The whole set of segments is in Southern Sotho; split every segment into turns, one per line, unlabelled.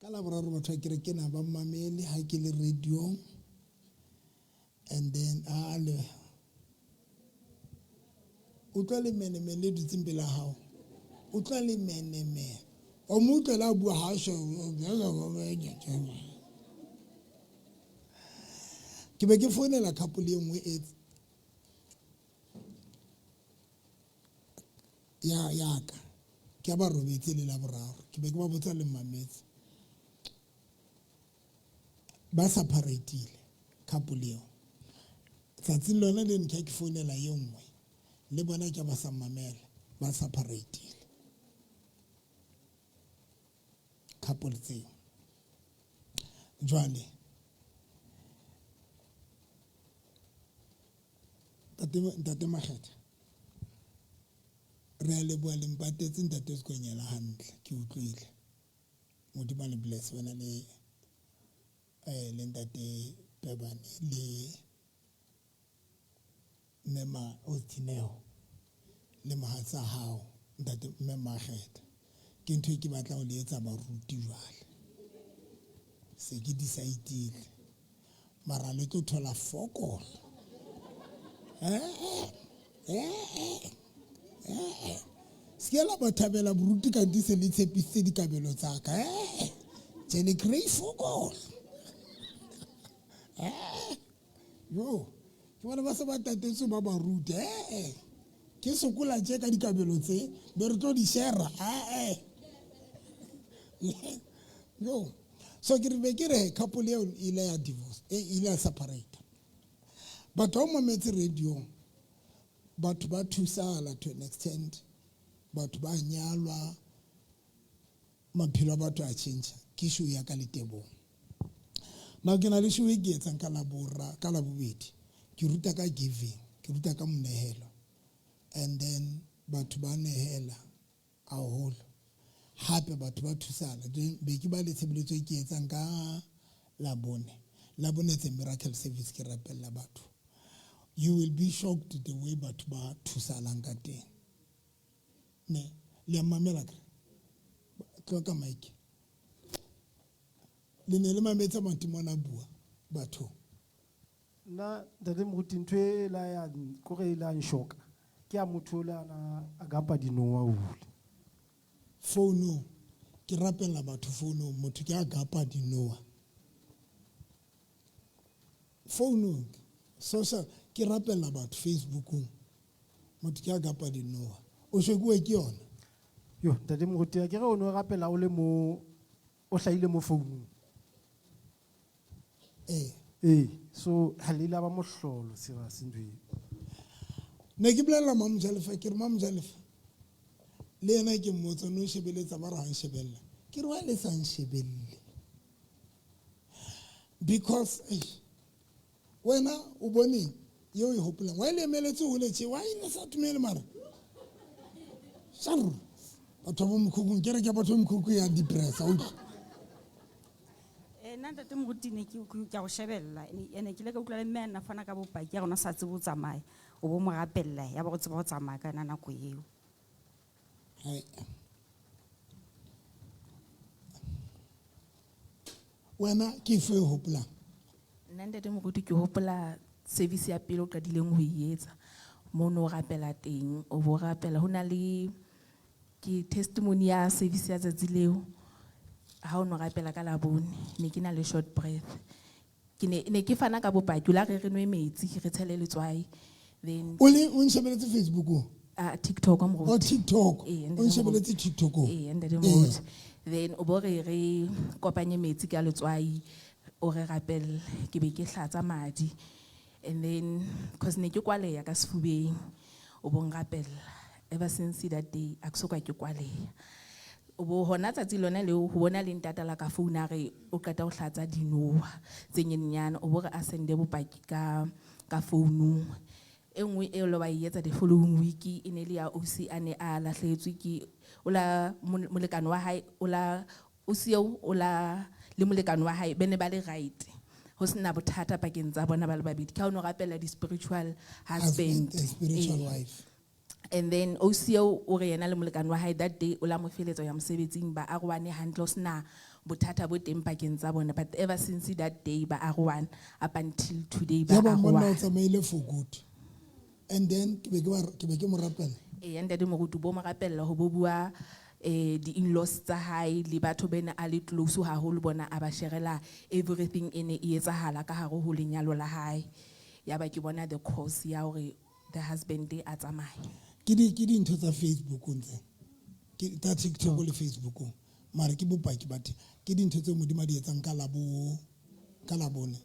Ka Laboraro batho ba kereke ena ba mmamele ha ke le radiong. And then a le utlwa lemenemene le dutseng pela hao. Utlwa lemenemene. O mo utlwela a bua ha she. Ke be ke founela couple e nngwe e ya ya ka. Ke ba robetse le Laboraro. Ke be ke ba botsa le mmametse. Ba separatile couple eo. Tsatsing lona le ntlha ke founela ye nngwe. Le bona ke ba sa mamela, ba separatile. Couple tseo. Jwale Ntate Makgetha re a leboha le mpatetse Ntate Sekonyela hantle ke utlwile. Modimo a le bless wena le le Ntate Pebane le Mme Ma Ostineo le mohatsa hao Ntate Mme Makgetha. Ke ntho e ke batla ho le etsa baruti jwale. Se ke decide-ile. Mara le tlo thola fokolo. Se ke la ba thabela boruti kante se le tshepisitse dikabelo tsa ka. Tje le kry fokolo. Yo, ke bona ba se ba tatetse ba baruti. Ke sokola tje ka dikabelo tse, be re tlo di share. Yo. So ke re be ke re couple eo ile ya divorce, e ile ya separate. Batho ba mametse radio, batho ba thusala to an extent, batho ba nyalwa, maphelo a batho a change. Ke show ya ka Letebong. Now ke na le show e ke etsang ka Labora, ka Labobedi. Ke ruta ka giving, ke ruta ka monehelo. And then batho ba nehela haholo. Hape batho ba thusana. Be ke ba le tshebeletso e ke etsang ka Labone. Labone it's a miracle service ke rapella batho. You will be shocked the way batho ba thusalang ka teng. Ne, le a mamela kre. Tloha ka mic. Le ne le mametse matimona a bua batho.
Nna Ntate Moruti ntho e la ya kore e la nshoka ke ya motho o le ana a gapa dinowa hole.
Founong ke rapella batho founong motho ke a gapa dinowa. Founong social ke rapella batho Facebookong motho ke a gapa dinowa. O shokuwe ke yona.
Yo Ntate Moruti akere o no rapela o le mo o hlahile mo founong. Ee, so ha le la ba mohlolo serious ntho eo.
Ne ke bolella Mamojalefa ke re Mamojalefa le yena ke mmotsa no shebeletsa ba re ha nshebella. Ke re why le sa nshebelle? Because wena o boneng yeo e hopolang why le emeletse hole tje why le sa tumele mara sar batho ba mokhukhung ke re ke batho ba mokhukhung ya depressa utlwa.
Nna Ntate Moruti ne ke ke a go shebella ene ke ile ka utlwa le mme a nna fana ka bopaki ya rona sa tsebe ho tsamaya o bo mo rapella ya ba go tseba ho tsamaya ka yona nako eo.
Hai. Wena ke efe o hopolang?
Nna Ntate Moruti ke hopola service ya pele o qadileng ho e etsa mo no rapela teng o bo rapela ho na le ke testimony ya service ya tsatsi leo ha o no rapela ka Labone ne ke na le short breath ke ne ke fana ka bopaki o la re re nwe metsi re tshele letswai then
O le o nshebeletse Facebook o?
Ah, TikTok Moruti.
Oh, TikTok.
Ee,
O nshebeletse TikTok o?
Ee, Ntate Moruti. Then o bo re re kopanye metsi ka letswai o re rapelle ke be ke hlatsa madi and then cause ne ke kwaleya ka sefubeng o bo nrapella ever since that day a ke so ka ke kwaleya. O bo hona tsatsi lona leo ho bona le ntata la ka phone a re o qeta ho hlatsa dinoha tse nyenyane o bo re a sende bopaki ka founung. E nngwe e lo ba e etsa the following week e ne le ya OC a ne a lahlehetswe ke o la molekane wa hae o la OC eo o la le molekane wa hae ba ne ba le right ho sena bothata pakeng tsa bona ba le babedi ka ho no rapela di spiritual husband,
Husband and spiritual wife.
And then OC eo o re yena le molekane wa hae that day o la mo feletsa ya mosebetsing ba arohane hantle ho sena Bothata bo teng pakeng tsa bona, but ever since that day ba arohana, up until today ba
Ya ba monna o
arohana.
Tsamaile for good, and then ke be ke ke be ke mo rapela.
Ee, ntate moruti, bo mo rapella ho bo bua di-in-laws tsa hae le batho bene a le close haholo bona a ba sharela everything e ne e etsahala ka hare ho lenyalo la hae. Ya ba ke bona the cause ya hore the husband a tsamaye.
Ke dintho tsa Facebook ntse ke tsa TikTok le Facebook, mara ke bopaki ba teng. Ke dintho tseo Modimo a di etsang ka labo, ka Labone.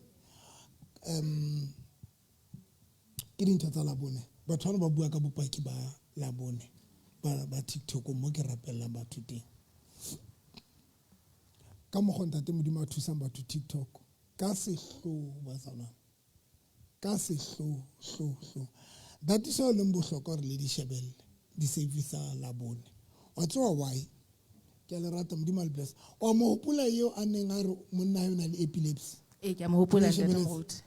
Ke dintho tsa Labone. Batho bana ba bua ka bopaki ba Labone ba TikTok mo ke rapellang batho teng. Ka mokgwa ntate Modimo a thusang batho TikTok ka sehloho, ba tsamaya ka sehloho hloho hloho. That is why leng bohlokwa hore le di shebelle di-service tsa Labone. Wa tseba why? Ke a le rata, Modimo a le bless. Wa mo hopola eo a neng a re monna hae o na le epilepsy?
Ee, ke a mo hopola,
O
ntate
shebeletse?
Moruti.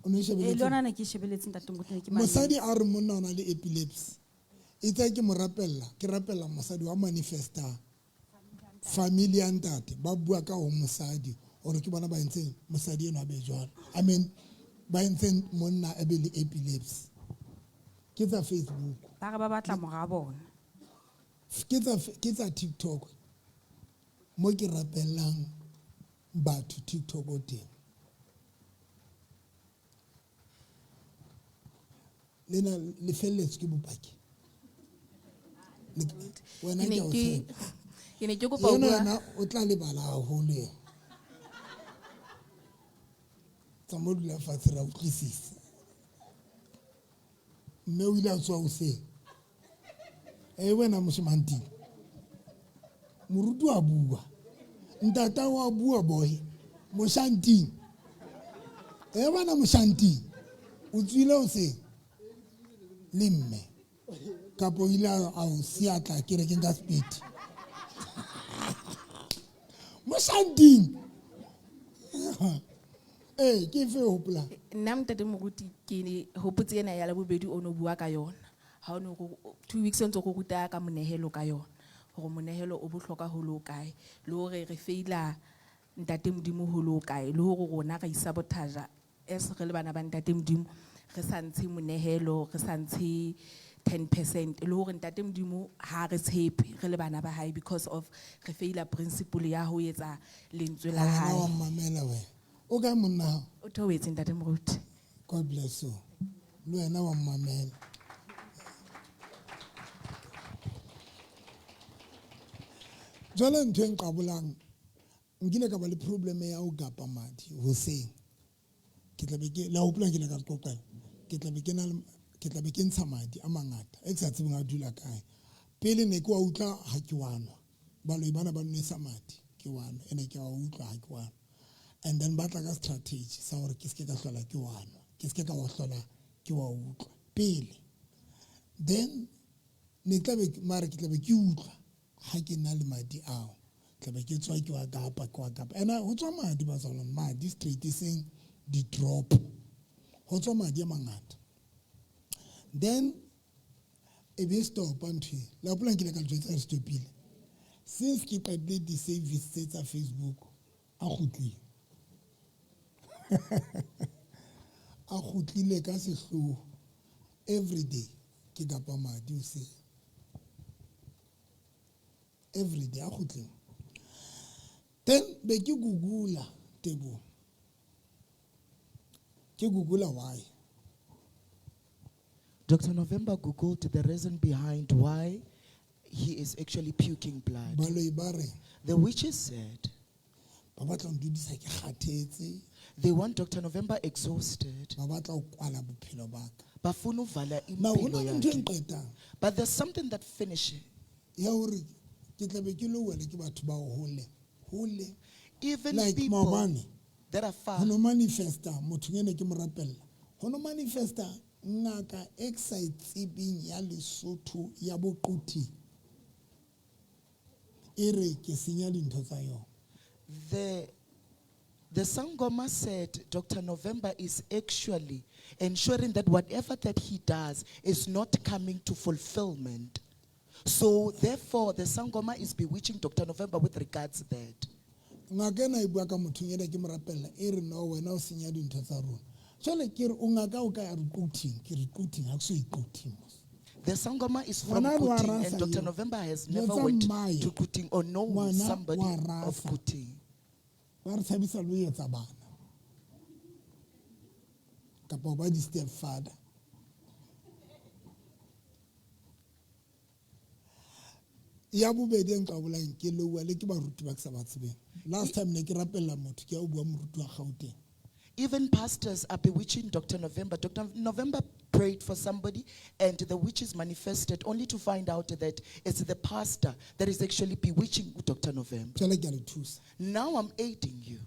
O no e
Ee, le
shebeletse?
yona ne ke shebeletse, ntate Moruti, ne ke mametse.
Mosadi a re monna o na le epilepsy. Itse ke mo rapella, ke rapella mosadi wa manifesta family ya ntate. Ba bua ka ho mosadi hore ke bona ba entseng mosadi enwa a be jwalo. I mean, ba entseng monna a be le epilepsy. Ke tsa Facebook.
Ba re ba batla mora bona.
Ke tsa TikTok mo ke rapellang batho TikTok o teng. Lena le felletswe ke bopaki. Wena
Ke ne
ke a o tshepa.
Ke ne ke kopa ho
Ena
bua.
yena o tla lebala haholo ena. Tsamaya o dula fatshe ra utlwisisa. Mme o ile a tswa hoseng. Eh, wena moshemane. Moruti wa bua. Ntata wa bua boy. Moshanting. Eh, wena moshanting. O tswile hoseng. Le mme. Kapa o ile a o siya tla kerekeng ka speed. Moshanting. Eh, ke efe o hopolang?
Nna, ntate moruti, ke ne hopotse ena ya Labobedi o no bua ka yona. Ha o no 2 weeks o ntso go ruta ka monehelo ka yona. Hore monehelo o bohlokwa ho le ho kae, le hore re feila ntate Modimo ho le ho kae, le hore rona re isabotage as re le bana ba ntate Modimo, re sa ntshe monehelo, re sa ntshe 10%, le hore ntate Modimo ha re tshepe re le bana ba hae because of re feila principle ya ho etsa lentswe la
Wena wa
hae.
mmamela wena. O kae monna hao?
O theohetse, ntate moruti.
God bless you. Le wena wa mmamela. Jwale ntho e nqabolang, nkile ka ba le problem ya ho gapa madi hoseng. Ke tla be ke la hopola ke ile ka le qoqela. Ke tla be ke na le, ke tla be ke ntsha madi a mangata e ke sa tsebeng a dula kae. Pele ne ke wa utlwa ha ke wa nwa. Baloi bana ba nwesa madi, ke wa nwa, ene ke wa utlwa ha ke wa nwa. And then ba tla ka strategy sa hore ke ske ka hlola ke wa nwa, ke ske ka wa hlola ke wa utlwa pele. Then ne tla be mare ke tla be ke utlwa ha ke na le madi ao. Tla be ke tswa ke wa kapa, ke wa kapa. Ena ho tswa madi, bazalwane, madi straight, e seng di-drop. Ho tswa madi a mangata. Then e be stopa ntho e. La hopola nkile ka le jwetsa re stopile. Since ke qetile di-service tse tsa Facebook, a kgutlile. A kgutlile ka sehloho. Every day ke kapa madi hoseng. Every day a kgutlile. Then be ke googla, Tebo. Ke googla why.
Dr. November Googled the reason behind why he is actually puking blood.
Baloi ba re
The witches said
ba batla ho ndudisa ke kgathetse,
they want Dr. November exhausted.
ba batla ho kwala bophelo ba ka.
Bafuna uvala
Now ho na
impilo
le ntho e
yakhe.
nqetang
But there's something that finishes.
ya hore ke tla be ke lo wela ke batho ba hole hole,
Even
like
people
maobane
that are far.
ho no manifesta motho ene ke mo rapella, ho no manifesta ngaka e ke sa e tsebeng ya Lesotho ya Boquthi, e re ke senya dintho tsa yona.
The Sangoma said Dr. November is actually ensuring that whatever that he does is not coming to fulfillment. So therefore, the Sangoma is bewitching Dr. November with regards to that.
Ngaka ena e bua ka mothong ena ke mo rapella e re no wena o senya dintho tsa rona jwale ke re o ngaka o ka ya re quoting ke re quoting ha ke so e quoting mos.
The Sangoma is from
Ngwana wa
Kuting,
rasa
and Dr.
eo.
November has never
Jwetsa
went
mmae.
to Kuting or known
Ngwana
somebody
wa
of
rasa.
Kuting.
Ba re tshabisa le ho etsa bana kapa ho ba di-step father. Ya bobedi e nqabolang ke louwa le ke baruti ba ke sa ba tsebeng. Last time ne ke rapella motho ke ya o bua moruti wa Gauteng.
Even pastors are bewitching Dr. November. Dr. November prayed for somebody, and the witches manifested only to find out that it's the pastor that is actually bewitching Dr. November.
Jwale ke a le thusa.
Now I'm aiding you.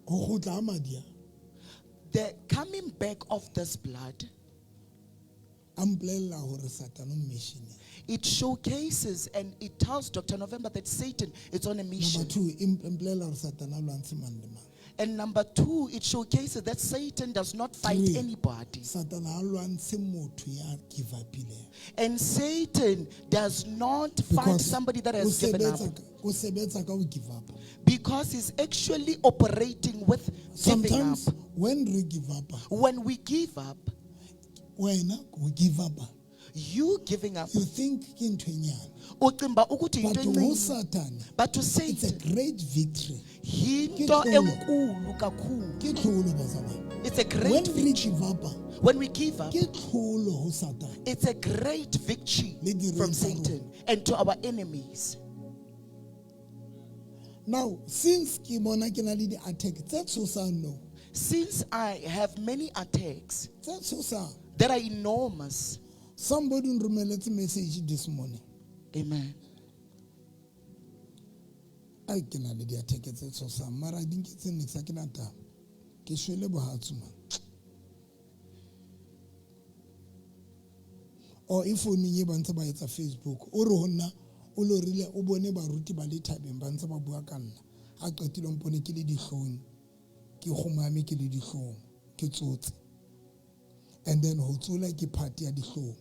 Ho kgutla ha madi a
The coming back of this blood,
a mpolella hore Satan o missioneng.
it showcases and it tells Dr. November that Satan is on a
Number
mission.
two, e mpolella hore Satan a lwantshe mang le mang.
And number two, it showcases that Satan does not fight
Three.
anybody.
Satan ha lwantshe motho ya give up-ileng.
And Satan does not fight
Because
somebody that
o
has given up.
sebetsa ka- o sebetsa ka ho give up.
Because he's actually operating with giving
Sometimes
up.
when re give up,
When we give up,
wena o give up,
you giving up,
you think ke ntho e nyane.
ucimba ukuthi
But
yinto
ho
encinci.
Satan,
But to
it's a
Satan,
great victory.
yinto
Ke tlholo.
enkulu kakhulu.
Ke tlholo bazalwane.
It's a
When
great
re
victory.
give up,
When we give up,
ke tlholo ho Satan.
it's a great victory
Le direng
from
tsa rona.
Satan and to our enemies.
Now, since ke bona ke na le di-attack tse tshosang no,
Since I have many attacks
tse tshosang.
that are enormous,
Somebody nromeletse message this morning.
amen.
Ai ke na le di-attack tse tshosang mara di nketse niks ha ke na taba. Ke shwele bohatsu man. Or e founung e ba ntse ba etsa Facebook o re ho nna o lorile o bone baruti ba le thabeng ba ntse ba bua ka nna. Ha qetile o mpone ke le dihlong, ke kgumame ke le dihlong, ke tsotse. And then ho tsola ke part ya dihlong.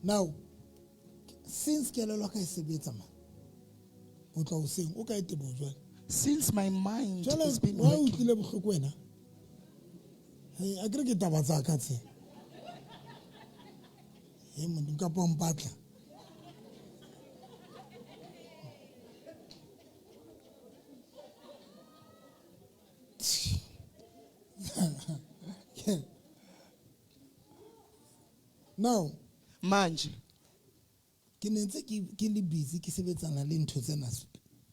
Now, since kelello ya ka e sebetsa man, o tla hoseng o kae Teboho jwale?
Since my mind
Jwale
has been
wa
working,
utlwile bohloko wena? Hei, akere ke taba tsa ka tse. Hei, Modimo, kapa o mpatla. Now,
manje,
ke ne ntse ke le busy ke sebetsana le ntho tsena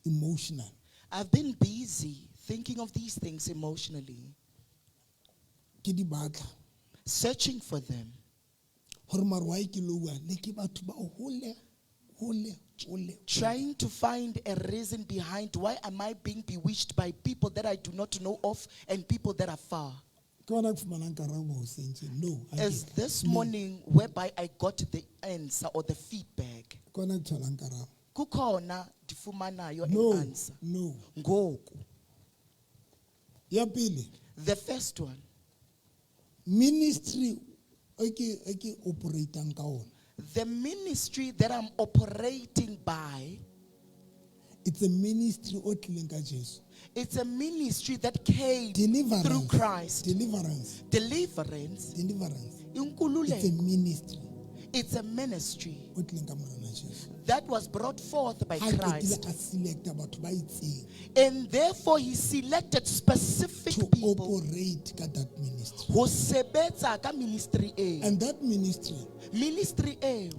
emotional.
I've been busy thinking of these things emotionally,
Ke di batla.
searching for them.
Hore mara why ke lowa le ke batho ba hole, hole, hole.
Trying to find a reason behind why am I being bewitched by people that I do not know of and people that are far.
Ke hona ke fumanang karabo hoseng tje. No, ha
As
ke-
this
no.
morning whereby I got the answer or the feedback.
Ke hona ke tholang karabo.
Kukhona ndifumanayo an
No,
answer.
no.
Ngoku.
Ya pele,
The first one,
ministry e ke operatang ka ona.
the ministry that I'm operating by,
It's a ministry o tlileng ka Jesu.
it's a ministry that came
Deliverance.
through Christ.
Deliverance.
Deliverance.
Deliverance. It's a
Inkululeko.
ministry
It's a ministry
o tlileng ka Morena Jesu.
that was brought forth by
Ha qetile
Christ.
a selecta batho ba itseng
And therefore he selected specific
to
people
operate ka that ministry.
ho sebetsa ka ministry eo.
And that ministry,
Ministry eo.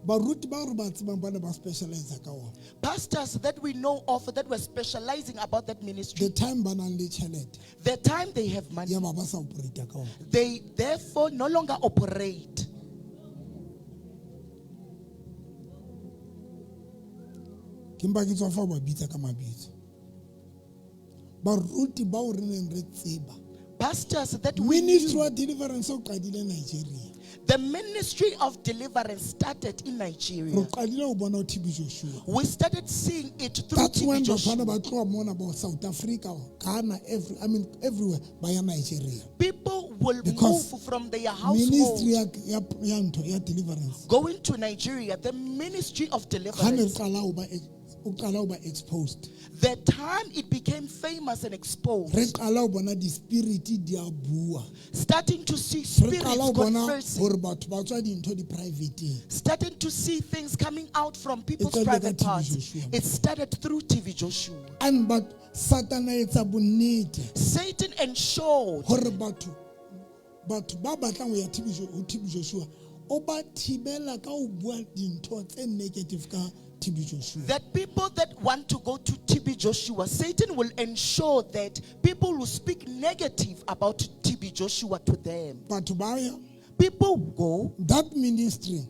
baruti ba re ba tsebang ba ne ba specialize ka ona.
Pastors that we know of that were specializing about that ministry,
The time ba nang le tjhelete,
the time they have money,
ya ba ba sa operate ka ona.
they therefore no longer operate.
Ke mpa ke tswa fa ho ba bitsa ka mabitso. Baruti bao re neng re tseba.
Pastors that we
Ministry
knew,
wa deliverance o qadile Nigeria.
the ministry of deliverance started in
Re
Nigeria.
qadile ho bona ho TB Joshua.
We started seeing it through
That's
TB
when batho bana
Joshua.
ba tloha mona bo South Africa, Ghana, every, I mean everywhere ba ya Nigeria.
People will
Because
move from their household
Ministry ya ntho ya deliverance.
going to Nigeria, the ministry of
Ha ne
deliverance.
qala ho ba o qala ho ba exposed.
The time it became famous and exposed,
Re qala ho bona di-spirit di a bua.
starting to see
Re
spirits
qala ho bona
conversing,
hore batho ba tswa dintho di-privateng.
starting to see things coming out from people's
qadile ka
private
TB
parts.
Joshua.
It started through TV Joshua.
And but Satan a etsa bonnete
Satan ensured
hore batho ba batlang ho ya ho TB Joshua o ba thibela ka ho bua dintho tse negative ka TB Joshua.
that people that want to go to TB Joshua, Satan will ensure that people will speak negative about TB Joshua to them.
Batho ba ya
People go
that ministry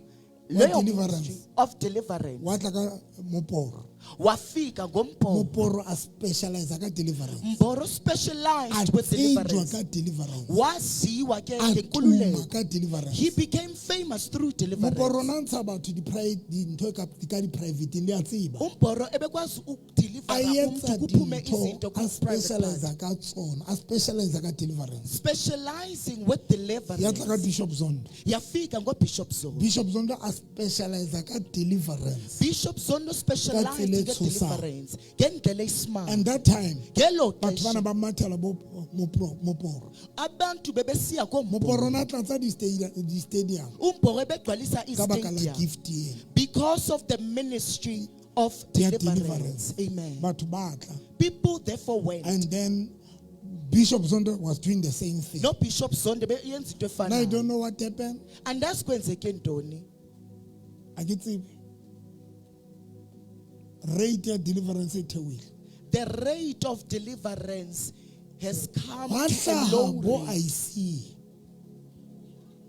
ya
leyo
deliverance
ministry of deliverance.
wa tla ka moporo.
Wafika ngomporo.
Moporo a specialize ka deliverance.
Mboro
A
specialized with
tsejwa
deliverance.
ka deliverance.
Waziwa ke
A tuma
ngenkululeko.
ka deliverance.
He became famous through
Moporo
deliverance.
na ntsha batho dintho ka di-private le a tseba.
Umboro ebekwazi
A
ukudelivera
etsa
umuntu kuphume
dintho
izinto
a
ku-private
specialize
part.
ka tsona, a specialize ka deliverance.
Specializing with
Ya tla ka
deliverance.
Bishop Zondo.
Yafika ngoBishop Zondo.
Bishop Zondo a specialize ka deliverance.
Bishop Zondo specialized
Ka tsela e tshosang.
deliverance. Ngendlela esimanga.
And that time
Ngelo
batho bana
xesha
ba mathela bo moporo.
abantu bebesiya
Moporo
komboro.
na tlatsa di-stadium
Umboro ebegcwalisa
ka baka la
i-stadium
gift ena
because of the ministry of
ya
deliverance.
deliverance.
Amen.
Batho ba tla.
People therefore went.
And then Bishop Zondo was doing the same thing.
No Bishop Zondo beyenza into
Now you
efanayo.
don't know what happened.
Andazi kwenzeke ntoni.
A ke tsebe. Rate ya deliverance e theohile.
The rate of deliverance has come
Hwa
to a
hlaha
low
bo
rate.
IC.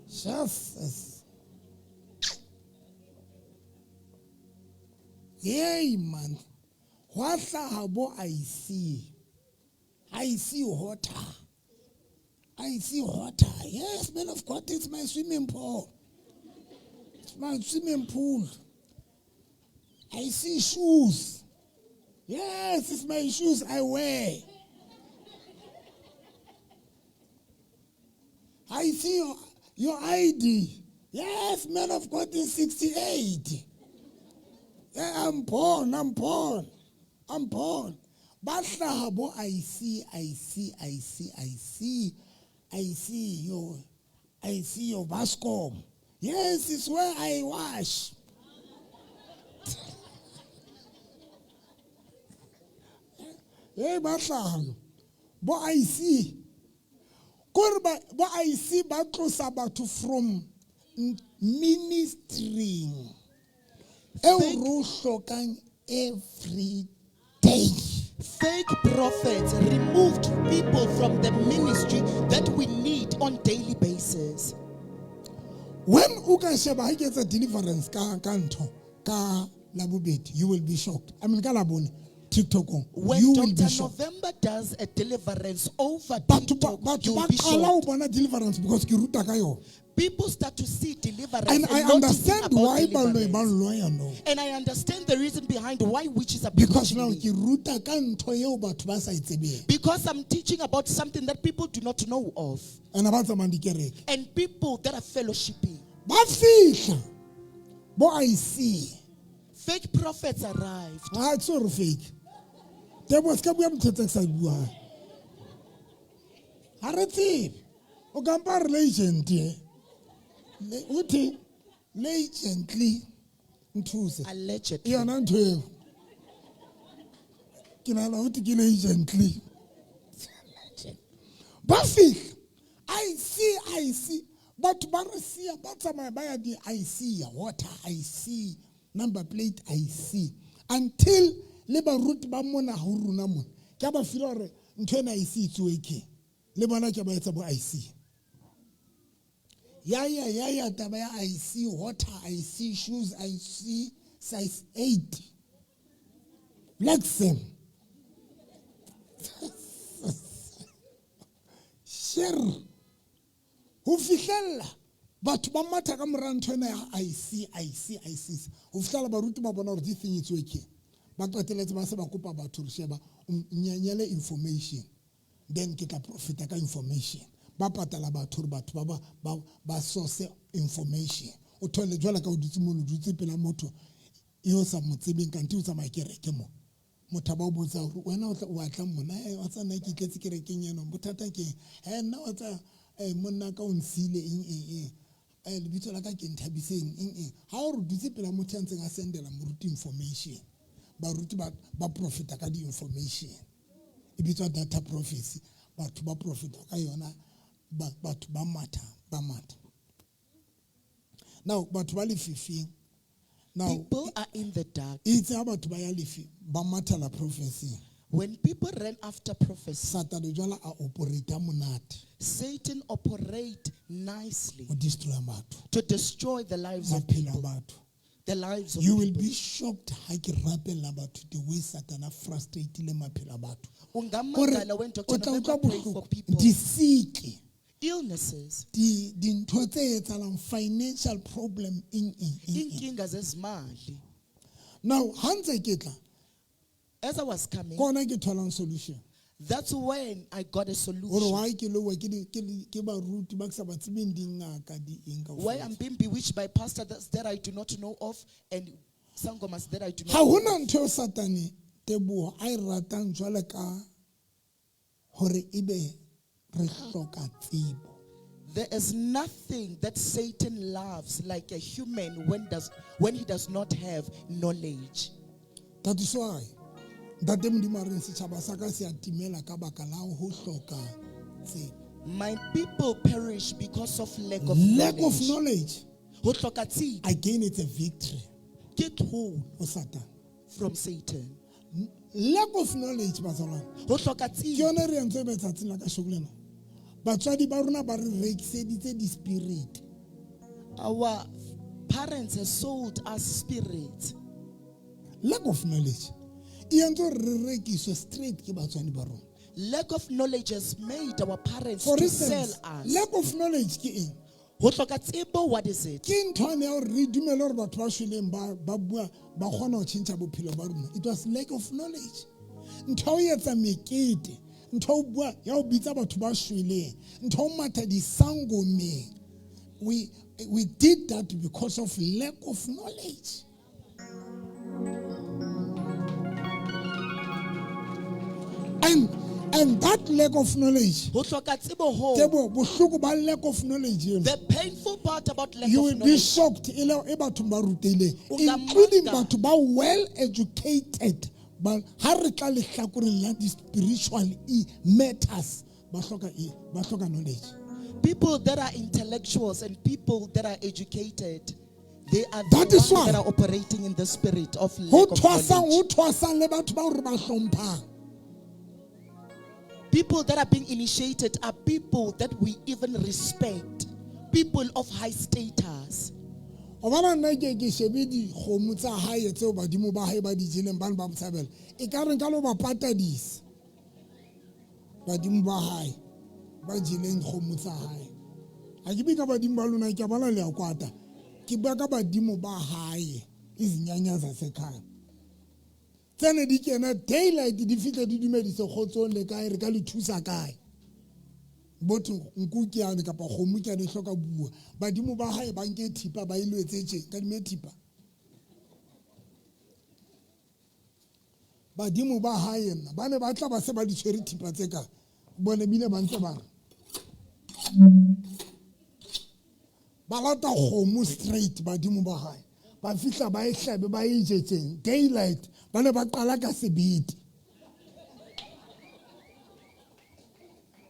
Just as. Yay man. Hwa hlaha bo IC. I see water. I see water. Yes, man of God, it's my swimming pool. It's my swimming pool. I see shoes. Yes, it's my shoes I wear. I see your ID. Yes, man of God is 68. Yeah, I'm born, I'm born. I'm born. Ba hlaha bo I see, I see, I see, I see. I see your, I see your bascom. Yes, it's where I wash. Hey, ba hlaha. Bo I see. Kore ba I see ba tlosa batho from ministering. Eo
Fake
re o hlokang every day.
Fake prophets removed people from the ministry that we need on daily basis.
When o ka sheba ha ke etsa deliverance ka ntho ka Labobedi, you will be shocked. I mean ka Labone TikTok-ong,
When
you will be
Dr.
shocked.
November does a deliverance over
Batho
TikTok,
batho
you'll
ba
be
qala ho
shocked.
bona deliverance because ke ruta ka yona.
People start to see deliverance
And
and
I
noticing
understand
about
why baloi ba
deliverance.
loya now.
And I understand the reason behind why witches are
Because
bewitching
now
me.
ke ruta ka ntho eo batho ba sa e tsebeng.
Because I'm teaching about something that people do not know of.
And ba tsamayang dikereke.
And people that are fellowshipping.
Ba fihla bo I see.
Fake prophets arrived.
Ha it's all fake. Tebo se ka bua ntho tse ke sa di buang. Ha re tsebe. O ka mpa re legend e. O thwe legendly nthuse.
Allegedly.
Yona ntho eo. Ke nahana ho thwe ke legendly. Ba fihla. I see, I see. Batho ba re siya, ba tsamaya ba ya di I see water, I see number plate, I see. Until le baruti ba mona ho rona mona. Ke a ba feel hore ntho ena I see it's working. Le bona ke ba etsa bo I see. Ya ya ya ya taba ya I see water, I see shoes, I see size 8. Black Sam. Sure. Ho fihlella batho ba matha ka mora ntho ena ya I see, I see, I see. Ho fihlela baruti ba bona hore this thing is working. Ba qetelletse ba se ba kopa batho hore sheba, nyanyele information. Then ke tla profita ka information. Ba patala batho hore batho ba source information. O thole jwalo ka o dutse mono, o dutse pela motho eo sa mo tsebeng kante o tsamaya kereke mo. Motho ba o botsa hore wena o tla o atlang mona, wa tseba nna ke itletse kerekeng eno, bothata ke eng? Nna wa tseba, monna ka o nsile eng eng eng. Lebitso la ka ke Nthabiseng eng eng. Ha o re dutse pela motho ya ntseng a sendela moruti information. Baruti ba profita ka di-information. E bitswa data prophecy. Batho ba profita ka yona, batho ba matha, ba matha. Now, batho ba lefifing. Now,
people are in the dark.
Itse ha batho ba ya lefi, ba mathela prophecy.
When people ran after prophecy,
Satan jwala a operate monate.
Satan operate nicely
Ho destroy batho.
to destroy the lives of
Maphelo a
people.
batho.
The lives of
You will
people.
be shocked ha ke rapella batho the way Satan a frustrated maphelo a batho.
Ungamangala
Hore
when Doctor
o tla
November
utlwa
prayed for
bohloko.
people.
Disiki.
Illnesses.
Dintho tse etsahalang, financial problem eng, eng, eng, eng.
Inkinga zezimali.
Now, ha ntse ke tla,
As I was coming,
ke hona ke tholang solution.
That's when I got a solution.
Hore why ke lowa ke di, ke di, ke baruti ba ke sa ba tsebeng dingaka di eng kaofela.
Why I'm being bewitched by pastors that I do not know of and sangomas that I do not
Ha
know
hona
of.
ntho eo Satane Teboho a e ratang jwale ka hore ebe re hloka tsebo.
There is nothing that Satan loves like a human when he does not have knowledge.
That is why Ntate Modimo a reng setjhaba sa ka se a timela ka baka la ho hloka tsebo.
My people perish because of lack of
Lack of
knowledge.
knowledge.
Ho hloka tsebo.
Again, it's a victory.
Ke tlholo
Ho Satan.
From Satan.
Lack of knowledge, bazalwane.
Ho hloka
Ke
tsebo.
yona re entse e tsatsing la kasheko lena. Batswadi ba rona ba re rekiseditse di-spirit.
Our parents have sold us spirits.
Lack of knowledge. E entse hore re rekiswe straight ke batswadi ba rona.
Lack of knowledge has made our parents
For
to
instance,
sell us.
lack of knowledge ke eng?
Ho hloka tsebo, what is it?
Ke ntho ane ya hore re dumele hore batho ba shweleng ba bua, ba kgona ho tjhentjha bophelo ba rona. It was lack of knowledge. Ntho ya ho etsa mekete, ntho ya ho bua, ya ho bitsa batho ba shweleng, ntho ya ho matha disangomeng. We did that because of lack of knowledge. And that lack of knowledge,
Ho hloka tsebo ho.
Tebo, bohloko ba lack of knowledge eno.
The painful part about lack
You
of
will be
knowledge.
shocked e le e bathong ba rutehileng,
O ka
including
maka.
batho ba well educated. Ba ha re tla lehlakoreng la di-spiritual matters, ba hloka e, ba hloka knowledge.
People that are intellectuals and people that are educated, they are the
That is
ones
why
that are operating in the spirit of
Ho
lack of
thwasang,
knowledge.
ho thwasang le batho bao re ba hlomphang.
People that are being initiated are people that we even respect, people of high status.
O bona nna ke shebe dikgomo tsa hae tseo badimo ba hae ba di jeleng ba ne ba mo tshabela. E ka re nka lo ba patadisa. Badimo ba hae ba jeleng dikgomo tsa hae. Ha ke bue ka badimo ba lona, ke a bona le a kwata. Ke bua ka badimo ba hae, izinyanya zasekhaya. Tsene di kena daylight di fihle di dumedise kgotsong le kae, re ka le thusa kae. Botho nku ke yane kapa kgomo ke yane e hloka bua. Badimo ba hae ba nke thipa ba e lwetse tje, ka dime thipa. Badimo ba hae nna ba ne ba tla ba se ba di tshwere thipa tse ka. Bone bile ba ntse ba re. Ba lata kgomo straight badimo ba hae. Ba fihla ba e hlabe ba e jetseng daylight ba ne ba qala ka sebete.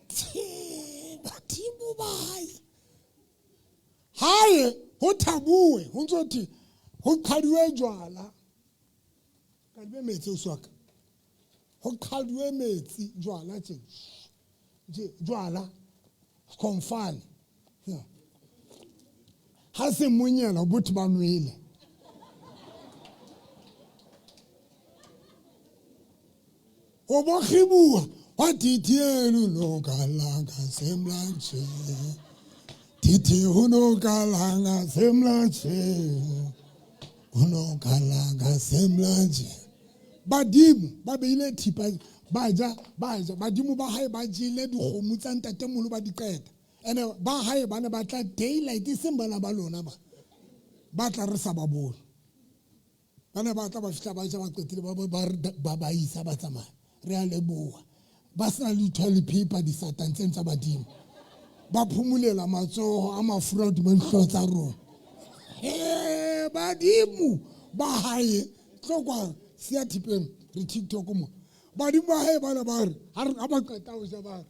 Tjhe, badimo ba hae. Hae ho thabuwe ho ntso thwe ho qhaduwe jwala. Ka dibe metsi o swaka. Ho qhaduwe metsi jwala tje. Tje jwala confine. Ha se monyela botho ba nwele. O bo kgibuwa, wa titielu no kalanga semlanje. Titi uno kalanga semlanje. Uno kalanga semlanje. Badimo ba beile thipa, Ba ja, ba ja. Badimo ba hae ba jele dikgomo tsa ntatemoholo ba di qeta. Ene ba hae ba ne ba tla daylight e seng bana ba lona ba. Ba tla re sa ba bone. Ba ne ba tla ba fihla ba ja ba qetile ba isa ba tsamaya. Re a leboha. Ba sena le toilet paper disatane tseno tsa badimo. Ba phomolela matsoho a mafura hodima dihlooho tsa rona. He badimo ba hae tlo kwa siya thipeng re TikTok mo. Badimo ba hae ba ne ba re ha ba qeta ho ja ba re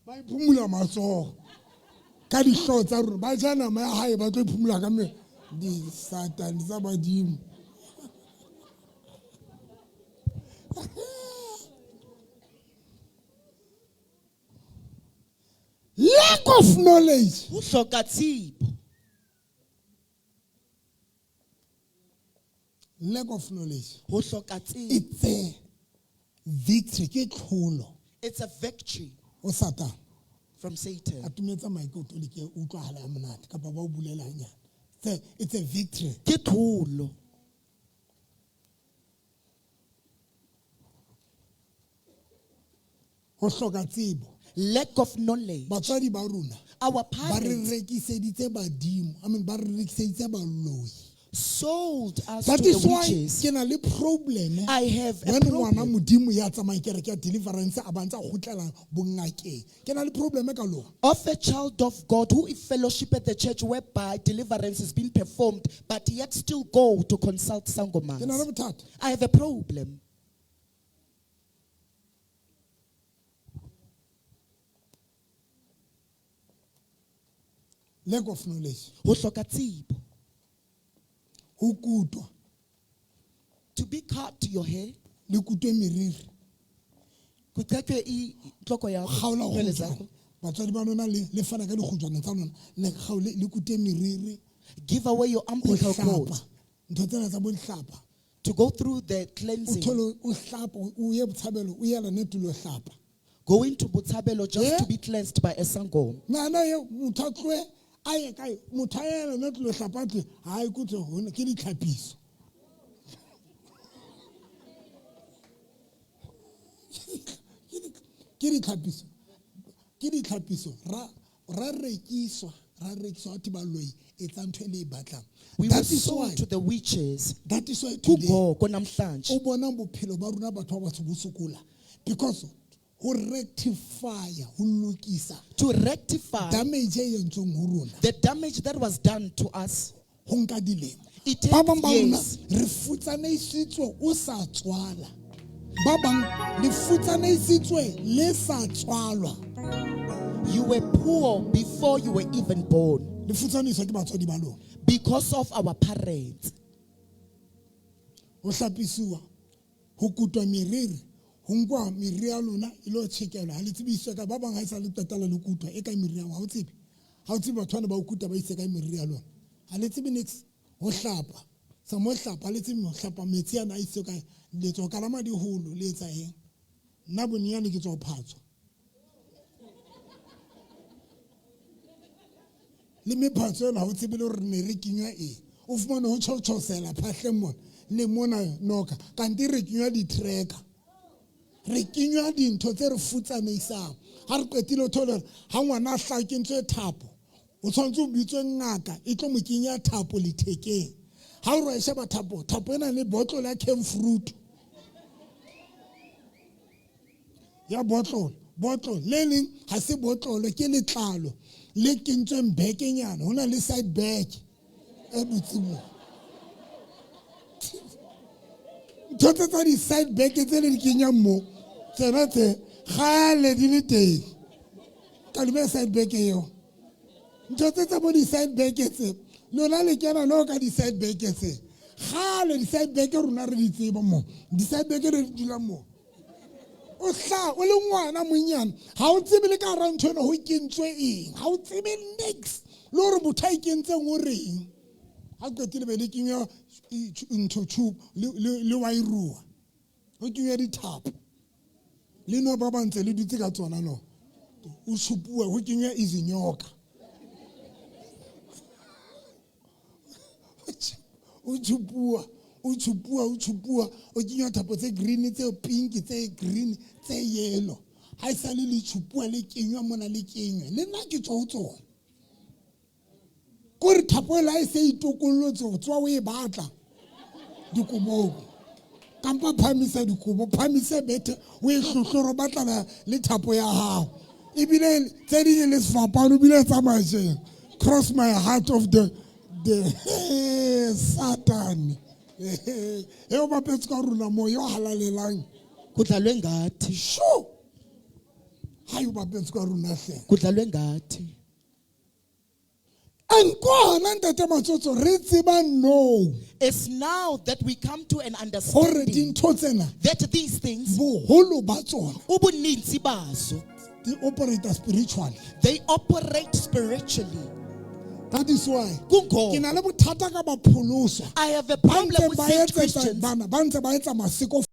ba iphumula matsoho ka dihlooho tsa rona, ba ja nama ya hae ba tlo iphumula ka me disatane tsa badimo. Lack of knowledge.
Ho hloka tsebo.
Lack of knowledge.
Ho hloka tsebo.
It's a victory. Ke tlholo.
It's a victory.
O Satan.
From Satan.
A tumetsa maikutlo le ke utlwahala ha monate kapa ba o bulela hanyane. It's a victory.
Ke tlholo.
Ho hloka tsebo.
Lack of knowledge.
Batswadi ba rona.
Our
Ba re
parents
rekiseditse badimo. I mean, ba re rekiseditse baloi.
sold us
That
to
is
the
why
witches.
ke na le problem.
I have a
When
problem.
ngwana modimo ya tsamayang kereke ya deliverance a ba ntse a kgutlela bongakeng. Ke na le problem ka lona.
Of a child of God who is fellowship at the church whereby deliverance is being performed, but yet still go to consult sangomas.
Ke na le bothata.
I have a problem.
Lack of knowledge.
Ho hloka tsebo.
Ho kutwa.
To be cut your hair.
Le kutwe meriri.
Kuqetwe i tloko ya
Kgaola ho
nywele
kgutshwane.
zakho.
Batswadi ba lona le fana ka dikgutshwane tsa lona. Le kgaole, le kute meriri.
Give away your
Ho
umbilical cord.
hlapa. Ntho tsena tsa bo dihlapa.
To go through the
O
cleansing.
thole o hlapa, o ye Botshabelo, o yela nete lo hlapa.
Going to Botshabelo just
Yeah.
to be cleansed by a sangoma.
Nana ye motho a tlohe a ye kae? Motho a yela nete lo hlapa tle, ha e kutlwe hona ke ditlhapiso. Ke ditlhapiso. Ke ditlhapiso. Ra rekiswa, ra rekiswa batho ba loi etsa ntho e le e batlang.
We
That
were
is
sold
why
to the witches.
That is why today
Kugogo namhlanje.
o bona bophelo ba rona batho ba batsho bo sokola because ho rectify, ho lokisa
To rectify
damage e entsweng ho rona.
the damage that was done to us.
Ho nka dilemo.
It takes
Ba bang ba rona
years.
re futsaneisitswe o sa tswala. Ba bang le futsaneisitswe le sa tswalwa.
You were poor before you were even born.
Le futsaneiswa ke batswadi ba lona.
Because of our parents.
Ho hlapisiwa, ho kutwa meriri, ho nkwa meriri ya lona e lo tjhekelwa. Ha le tsebe iswe ka ba bang ha e sa le qetela le kutwa e ka meriri ya ha o tsebe. Ha o tsebe batho bana ba o kuta ba ise ka meriri ya lona. Ha le tsebe niks. Ho hlapa. Sa mo hlapa, ha le tsebe ho hlapa metsi ana a iswe kae. Le tswa kalama diholo, le etsa eng? Nna bonyane ke tswa ho phatswa. Le mephatso ena ha o tsebe le hore ne re kenywa eng. O fumane ho tjhotjhosela phahleng mona, le mona noka. Kante re kenywa di-tracker. Re kenywa dintho tse re futsaneisang. Ha re qetile o thole hore ha ngwana a hlaha kentswe thapo, o tshwanetse o bitswe ngaka e tlo mo kenya thapo lethekeng. Ha o re sheba thapo, thapo ena le botlolo ya cane fruit. Ya botlolo, botlolo le leng ha se botlolo ke letlalo le kentsweng bekenyana, ho na le side bag e dutseng moo. Ntho tse tsa di-side bag tse le di kenyang mo, tsena tse kgale di le teng. Ka dumela side bag eo. Ntho tse tsa bo di-side bag tse, lona le kena le ka di-side bag tse. Kgale di-side bag rona re di tseba mo. Di-side bag re di dula mo. O hla, o le ngwana monyane, ha o tsebe le ka hara ntho ena ho kentswe eng, ha o tsebe niks, le hore motho a e kentseng o reng. Ha qetile be le kenywa ntho tube, le wa e rua. Ho kenywa dithapo. Le no ba ba ntse le dutse ka tsona no. O tshupuwe, ho kenywa izinyoka. O tshupuwa, O tshupuwa, o tshupuwa, o kenywa thapo tse green, tse pink, tse green, tse yellow. Ha e sale le tshupuwa, le kenywa mona, le kenywa. Le nna ke tswa ho tsona. Kore thapo ela e se itokollotse ho tswa o e batla dikobong. Kampa phahamisa dikobo, phahamise bethe, o e hlohlore, o batlana le thapo ya hao. Ebile tse ding e le sefapano, ebile e tsamaya tjena. Cross my heart of the Satan. E o bapetse ka rona moya o halalelang.
Kudlalwe ngathi.
Sho! Hayi, o bapetse ka rona hle.
Kudlalwe ngathi.
And kona ntate Matsotso re tseba no
It's now that we come to an
gore
understanding
dintho tsena
that these things,
boholo ba tsona
ubuninzi bazo,
di operate spiritually.
They operate spiritually.
That is why
Kungoba.
ke na le bothata ka bapholoswa
I have a
ba
problem
ntse
with
ba
saved
etsetsa
Christians
bana ba ntse ba etsa maseko.